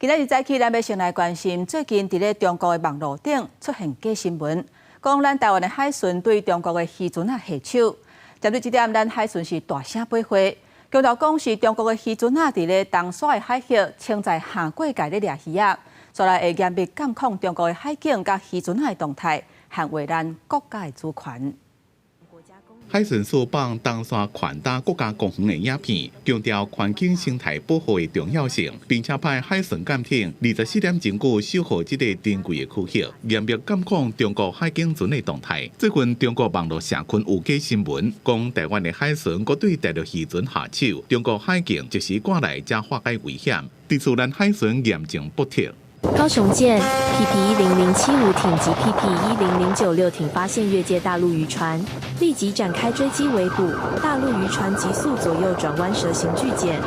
今仔日早起，咱欲先來關心最近佇咧中國的網路頂出現假新聞，講咱台灣的海巡對中國的漁船仔下手。針對這點，咱海巡是大聲駁回，強調講是中國的漁船仔佇咧東沙的海域，穿在下過界咧掠魚仔，煞來會嚴密監控中國的海警佮漁船仔的動態，捍衛咱國家的主權。海巡署放東沙環島國家公園的影片，強調環境生態保護的重要性，並且派海巡艦艇24點鐘久守護這個珍貴的區域，嚴密監控中國海警船的動態。最近中國網路社群有假新聞，講台灣的海巡閣對大陸漁船下手，中國海警即時趕來才化解危險，對此咱海巡嚴正駁斥。高雄艦 PP 10075艇及 PP 10096艇發現越界大陸漁船，立即展開追擊圍捕。大陸漁船急速左右轉彎蛇形拒檢。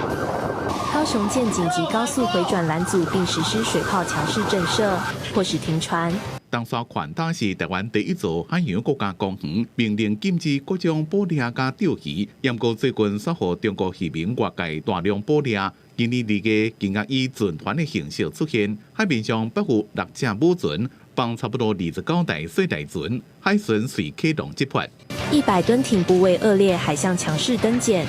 高雄艦緊急高速回轉攔阻，並實施水炮強勢震懾，迫使停船。東沙環島是台灣第一座海洋國家公園，明令禁止各種捕獵佮釣魚。毋過最近煞予中國漁民越界大量捕獵。今年2月，更加以船團的形式出現，海面上北有六隻母船，放差不多29台細台船，海巡隨啟動執法。100噸艇不畏惡劣海象強勢登檢，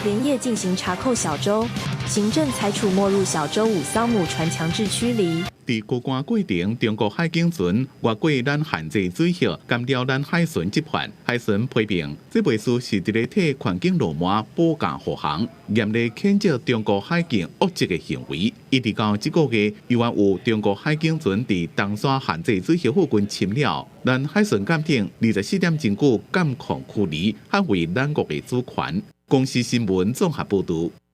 連夜進行查扣小舟，行政裁處沒入小舟五艘母船，強制驅離。佇過關過程，中國海警船越過咱限制水域，干擾咱海巡執法。海巡批評，這袂輸是佇咧替環境鱸鰻保駕護航，嚴厲譴責中國海警惡質的行為。一直到這個月，猶原有中國海警船佇東沙限制水域附近侵擾，咱海巡艦艇24點鐘久監控驅離，捍衛咱國的主權。公視新聞綜合報導。